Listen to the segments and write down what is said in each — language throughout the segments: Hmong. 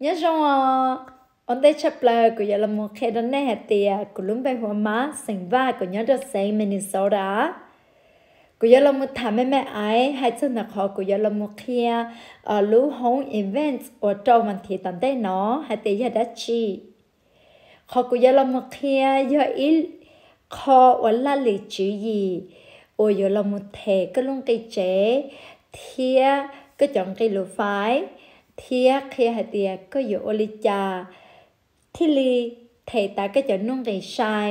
Nyob zoo os, ua ntej tshaj plaws kuv yuav los mus qhia rau nej hais tias kuv lub npe hu ua Mab, xeem Vaj, kuv nyob rau xeev Minnesota. Kuv yuav los mus tham me me ais hais txog ntawm qhov kuv yuav los mus qhia lub home event uas rau vas thiv tom ntej no hais tias yog dab tsi. Qhov kuv yuav los mus qhia yog ib qho uas laj lim tswv yim uas yuav los mus them koj lub nqi tsev thiab koj cov nqi lus fais, thiab qhia hais tias koj yuav ua li cas thiaj li them tas koj cov nuj nqis sai.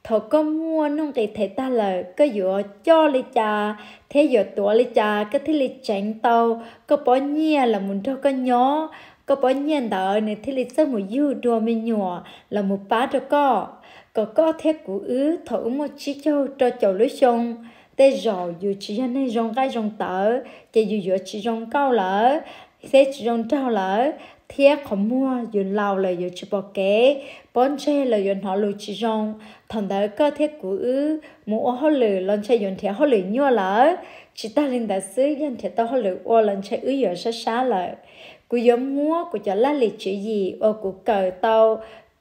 Thaum koj muaj nuj nqis them tag lawm, koj yuav coj li cas thiab yuav tuav li cas koj thiaj li tseev tau koj pob nyiaj los mus nrog koj nyob, koj pob nyiaj ntawd nws thiaj li txawj mus yug dua me nyuam los mus pab rau koj, kom koj thiab kuv wb thaum wb muaj tsib caug rau caum lub xyoo, tej zaum yus tsis yog neeg zoo nqaij zoo tawv ces yus yuav tsis zoo nkauj lawm, thiab tsis zoo nraug lawm, thiab qhov muag yus laus lawm yuav tsis pom kev, pob ntseg los yuav hnov lus tsis zoo. Thaum ntawd koj thiab kuv wb mus ua hauj lwm los ntshe yuav nrhiav hauj lwm nyuaj lawm. Tsis tag li ntawd xwb, yog nrhiav tau hauj lwm ua los ntshe wb yuav sab sab lawm. Kuv yuav muab kuv cov laj lim tswv yim uas kuv kawm tau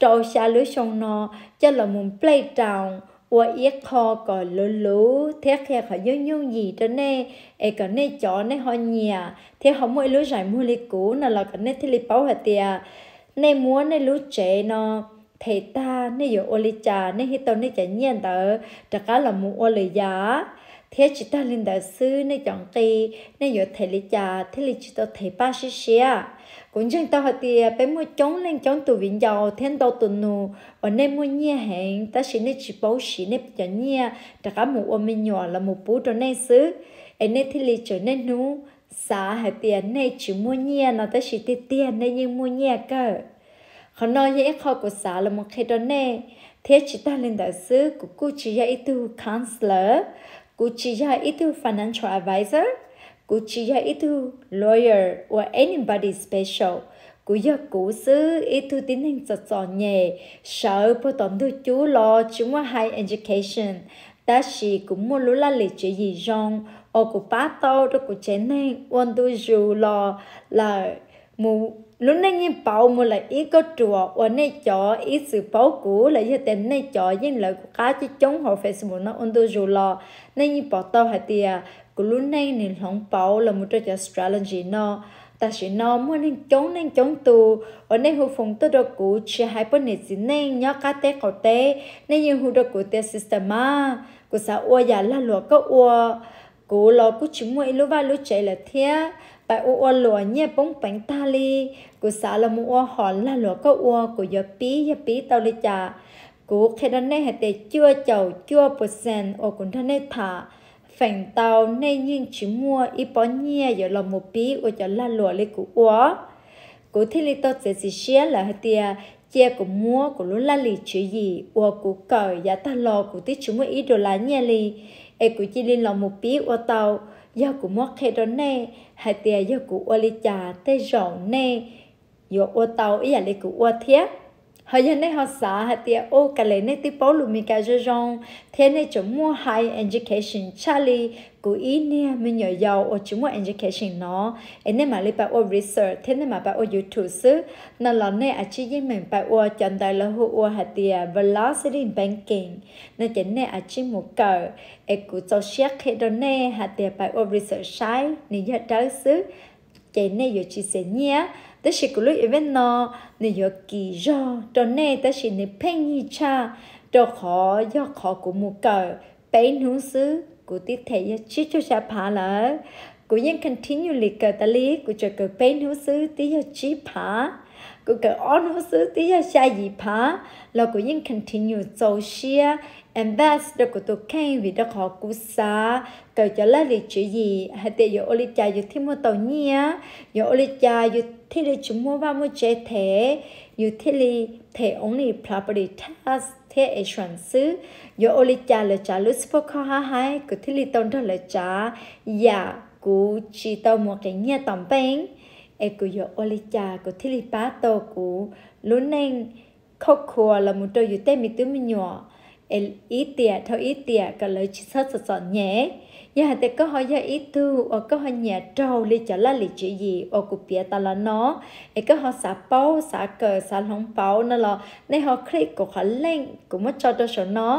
rau xya lub xyoo no coj los mus play down ua ib qho kom luv luv thiab qhia qhov yooj yooj yim rau nej, es kom nej cov nej ho nyiam thiab ho muaj ib lub zais muag li kuv no los kom nej thiaj li paub hais tias nej muab nej lub tsev no them tag nej yuav ua li cas nej thiaj tau nej cov nyiaj ntawd rov qab los mus ua lwm yam. Thiab tsis tag li ntawd xwb, nej cov nqi nej yuav them li cas thiaj li tsis tau them paj siab siab. Kuv ntseeg tau hais tias peb muaj coob leej coob tus viv ncaus thiab ntau tus nus uas nej muaj nyiaj heev tab sis nej tsis paub siv nej cov nyiaj rov qab mus ua me nyuam los mus pub rau nej xwb, es nej thiaj li tseem niaj hnub xav hais tias nej tsis muaj nyiaj no tab sis tiag tiag nej yeej muaj nyiaj kawg. Qhov no yog ib qho kuv xav los mus qhia rau nej. Thiab tsis tag li ntawd xwb, kuv kuj tsis yog ib tug counselor, kuv tsis yog ib tug financial advisor, kuv tsis yog ib tug lawyer or anybody special. Kuv yog kuv xwb, ib tug tib neeg txom txom nyem, sawv puag tom ntug cub los tsis muaj high education, tab sis kuv muaj lub laj lim tswv yim zoo uas kuv pab tau rau kuv tsev neeg ua ntu zus los lawm. Mus lub neej yeej pauv mus lawm ib kauj ruam uas nej cov ib txwm paub kuv los yog tias nej cov yeej lawv kuv qab coob coob hauv Facebook no ua ntu zus los, nej yeej pom tau hais tias kuv lub neej nws hloov pauv los mus rau cov strategy no. Tam sim no muaj neeg coob leej coob tus uas nej hu foos tuaj rau kuv, tsis hais poj niam txiv neej nyob qab teb qaum teb, nej yeej hu rau kuv tias Sister Mab, kuv xav ua yam lag luam koj ua. Kuv los kuj tsis muaj ib lub vaj lub tsev lawm thiab, pais ua ua luam nyiaj poob peev tag li. Kuv xav los mus ua hom lag luam koj ua, kuv yuav pib yog pib tau li cas? Kuv qhia rau nej hais tias cuaj caum cuaj percent uas kuv nrog nej tham, feem ntau nej yeej tsis muaj ib pob nyiaj yuav los mus pib ua cov lag luam li kuv ua. Kuv thiaj li tau txiav txim siab lawm hais tias cia kuv muab kuv lub laj lim tswv yim uas kuv kawm yav tag los kuv twb tsis muaj ib dollar nyiaj li, es kuv cia li los mus pib ua tau. Yog kuv muab qhia rau nej hais tias yog kuv ua li cas tej zaum nej yuav ua tau ib yam li kuv ua thiab. Ho yog nej ho xav hais tias, u, kav liam, nej twb paub lus Meskas zoo zoo thiab nej tseem muaj high education tshaj li kuv ib niag me nyuam yaus uas tsis muaj education no, es nej mam li pais ua research thiab nej mam pais ua YouTube xwb no los nej a tsij yeej meem pais ua cov ntawd lawv hu ua hais tias velocity banking no ces nej a tsij mus kawm, es kuv txaus siab qhia rau nej hais tias pais ua research saib nws yog dawb xwb, ces nej yuav tsis xiam nyiaj. Tab sis kuv lub event no nws yuav kim zog rau nej tab sis nws pheej yig tshaj, rau qhov yog qhov kuv mus kawm peb hnub xwb kuv twb them yog tsib caug xya phav lawm. Kuv yeej continue li kawm tas li, kuv tseem kawm peb hnub xwb twb yog tsib phav, kuv kawm ob hnub xwb twb yog xya yim phav, los kuv yeej continue txaus siab invest rau kuv tus kheej vim rau qhov kuv xav kawm cov laj lim tswv yim hais tias yuav ua li cas yus thiaj muaj tau nyiaj, yuav ua li cas yus thiaj li tsis muaj vaj muaj tsev them, yus thiaj li them only property tax thiab insurance xwb, yuav ua li cas lawv tsav lub xub poj khoj hab haib kuv thiaj li tau nrog lawv tsav yam kuv tsis tau mus qiv nyiaj tom bank, es kuv yuav ua li cas kuv thiaj li pab tau kuv lub neej khauj khuav los mus rau yus tej me tub me nyuam, ib tiam dhau ib tiam kom lawv tsis txhob txom txom nyem. Yog hais tias koj ho yog ib tug uas koj ho nyiam raug li cov laj lim tswv yim uas kuv piav tas los no, es koj ho xav paub, xav kawm, xav hloov pauv no los nej ho click kuv qhov link kuv muab tso rau saum no,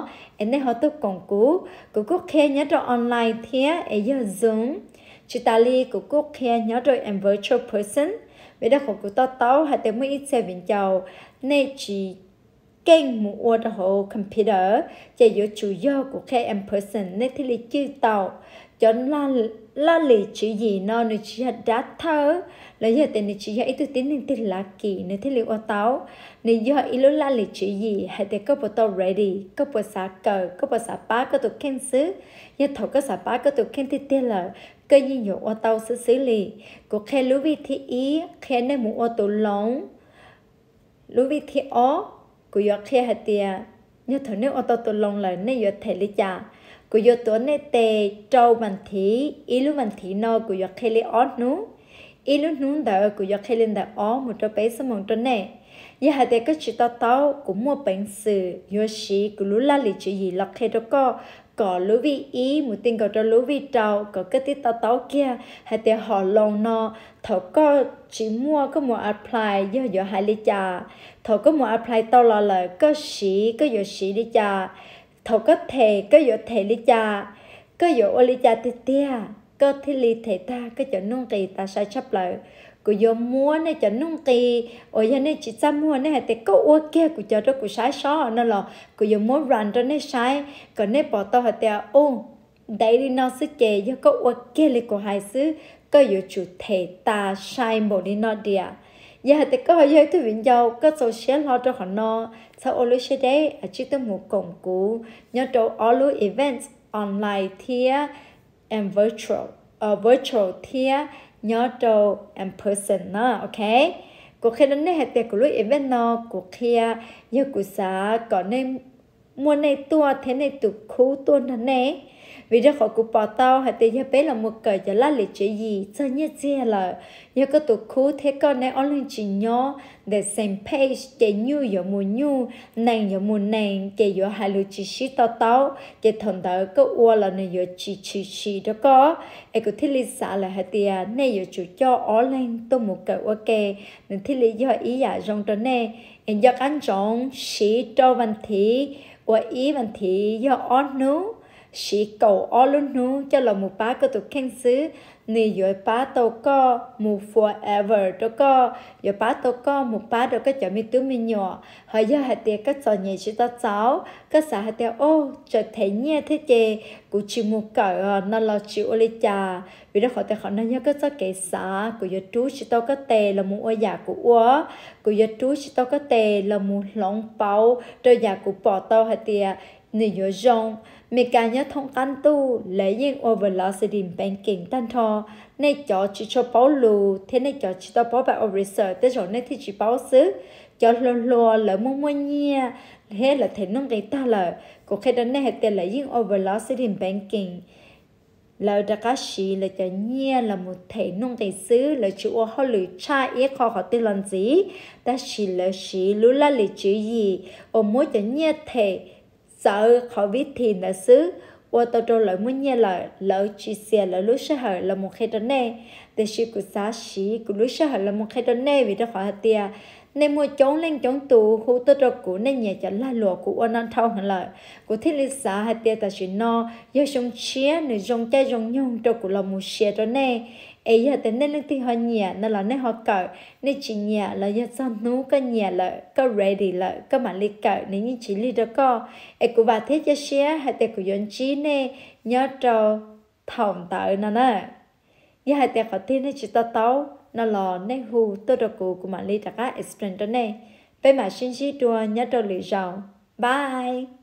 es nej ho tuaj koom kuv. Kuv kuj qhia nyob rau online thiab es yog Zoom. Tsis tas li kuv kuj qhia nyob rau in virtual person. Vim rau qhov kuv to taub hais tias muaj ib txhia viv ncaus nej tsis keej mus ua rau hauv computer, ces yuav tsum yog kuv qhia in person nej thiaj li cwj tau. Cov laj lim tswv yim no nws tsis yog dab thawj, los yog tias nws tsis yog ib tug tib neeg twg lav kim nws thiaj li ua tau. Nws yog ib lub laj lim tswv yim hais tias koj puas tau ready, koj puas xav kawm, koj puas xav pab koj tus kheej xwb. Yog thaum koj xav pab koj tus kheej tiag tiag lawm, koj yeej yuav ua tau xwb xwb li. Kuv qhia lub vij thib ib, qhia nej mus ua tus loos. Lub vij thib ob, kuv yuav qhia hais tias yog thaum nej ua tau tus loos lawm nej yuav them li cas. Kuv yuav tuav nej tes rau vas thiv, ib lub vas thiv no kuv yuav qhia li ob hnub. Ib lub hnub ntawd kuv yuav qhia li ntawm ob mus rau peb xuab moos rau nej. Yog hais tias koj tsis to taub, kuv muaj peev xwm yuav siv kuv lub laj lim tswv yim los qhia rau koj, kom lub vij ib mus ti nkaus rau lub vij rau, kom koj tib to taub kiag hais tias hom loos no thaum koj tsis muaj koj mus apply yog yuav hais li cas. Thaum koj mus apply tau los lawm koj siv koj yuav siv li cas. Thaum koj them koj yuav them li cas. Koj yuav ua li cas tiag tiag koj thiaj li them tag koj cov nuj nqis tas sai tshaj plaws. Kuv yuav muab nej cov nuj nqis uas yog nej tsis txaj muag nej hais tias koj ua kiag kuv cov rau kuv saib sob no los kuv yuav muab run rau nej saib kom nej pom tau hais tias u ntev li no xwb ces yog koj ua kiag li kuv hais xwb, koj yuav tsum them tas sai npaum li no diam. Yog hais tias koj ho yog ib tug viv ncaus koj txaus siab hlo rau qhov no, txhob ua lub siab deb, tsij tuaj mus koom kuv nyob rau ob lub event online thiab virtual, virtual thiab nyob rau in person na, ok. Kuv qhia rau nej hais tias kuv lub event no kuv qhia yog kuv xav kom nej muaj nej tuaj thiab nej tus khub tuaj nrog nej. Vim rau qhov kuv pom tau hais tias yog peb los mus kawm cov laj lim tswv yim txog nyiaj txiag lawm, yog koj tus khub thiab koj nej ob leeg tsis nyob the same page ces nyuj yuav mus nyuj, nees yuav mus nees, ces yuav hais lus tsis sib to taub, ces thaum ntawd koj ua los nws yuav tsis tshwm sim rau koj. Es kuv thiaj li xav lawm hais tias nej yuav tsum coj ob leeg tuaj mus kawm ua ke, nws thiaj li yog ib yam zoo rau nej. Es nco qab ntsoov siv rau vas thiv, ua ib vas thiv yog ob hnub, siv kaum ob lub hnub coj los mus pab koj tus kheej xwb, nws yuav pab tau koj mus forever rau koj, yuav pab tau koj mus pab rau koj cov me tub me nyuam. Ho yog hais tias koj txom nyem tsis tau txaus, koj xav hais tias o, tsam them nyiaj thiab ces kuv tsis mus kawm no los tsis ua li cas, vim rau qhov tias qhov no yog koj txoj kev xav. Kuv yuav rub tsis tau koj tes los mus ua yam kuv ua, kuv yuav rub tsis tau koj tes los mus hloov pauv rau yam kuv pom tau hais tias nws yuav zoo. Meskas nyob thoob qab ntuj lawv yeej ua velocity banking tag nrho. Nej cov tsis tshua paub lus thiab nej cov tsis tau paub pab ua research tej zaum nej thiaj tsis paub xwb. Cov hluas hluas lawv muaj muaj nyiaj thiab lawv them nuj nqis tag lawm, kuv qhia rau nej hais tias lawv yeej ua velocity banking. Lawv rov qab siv lawv cov nyiaj los mus them nuj nqis xwb, lawv tsis ua hauj lwm tshaj ib qho qhov twg los ntxiv, tab sis lawv siv lub laj lim tswv yim uas muab cov nyiaj them txawv qhov vib thi ntawd xwb, ua tau rau lawv muaj nyiaj lawm. Lawv tsis xiam lawv lub sij hawm los mus qhia rau nej, tiam sis kuv xav siv kuv lub sij hawm los mus qhia rau nej vim rau qhov hais tias nej muaj coob leej coob tus hu tuaj rau kuv, nej nyiam cov lag luam kuv ua no dhau heev lawm. Kuv thiaj li xav hais tias tam sim no yog xyoo tshiab nws zoo caij zoo nyoog rau kuv los mus share rau nej. Es yog tias nej leej twg ho nyiam no los nej ho kawm, nej tsis nyiam los yog txog hnub koj nyiam lawm, koj ready lawm, koj mam li kawm, nws yeej tsis lig rau koj. Es kuv vam thiab cia siab hais tias kuv yuav ntsib nej nyob rau thaum ntawd no na. Yog hais tias qhov twg nej tsis to taub no los nej hu tuaj rau kuv, kuv mam li rov qab explain rau nej. Peb mam sib ntsib dua nyob rau lwm zaus. Bye.